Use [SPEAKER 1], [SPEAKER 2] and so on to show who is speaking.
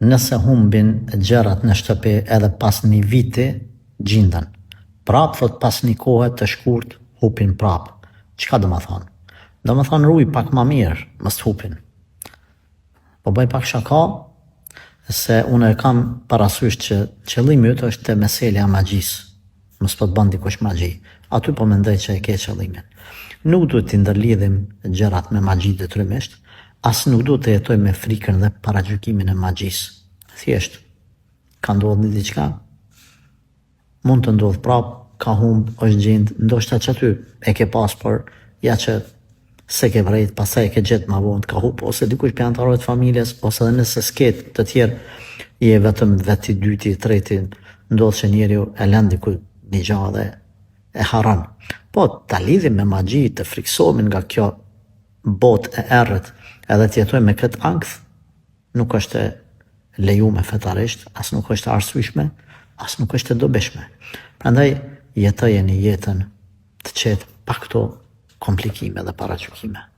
[SPEAKER 1] Nëse humbin gjërat në shtëpi edhe pas një viti gjinden. Prapë thot pas një kohe të shkurt hupin prapë. Çka do më thonë? Do më thonë ruj pak ma mirë, mos të hupin. Po bëj pak shaka, se unë e kam parasysh që qëllimi yt është te meselja e magjisë. Mos po të bën dikush magji. Aty po mendoj që e ke qëllimin. Nuk duhet t'i ndërlidhim gjërat me magji detyrimisht, as nuk duhet të jetojmë me frikën dhe paragjykimin e magjisë. Thjesht, ka ndodhur një diçka, mund të ndodhë prap, ka humb, është gjend, ndoshta që aty e ke pas, por ja që se ke vrejt, pastaj e ke gjetë ma vonë, të ka hup, ose dikush prej anëtarëve të familjes, ose edhe nëse s'ke të tjerë, je vetëm vetë i dyti, i treti, ndodh që njeriu e lën diku një gjë dhe e harron. Po, ta lidhim me magji, të friksohemi nga kjo botë e errët, edhe të jetojmë me këtë ankth, nuk është e lejume fetarisht, as nuk është e arsyeshme, as nuk është e dobishme. Prandaj jetojeni jetën të qetë pa këto komplikime dhe paragjykime.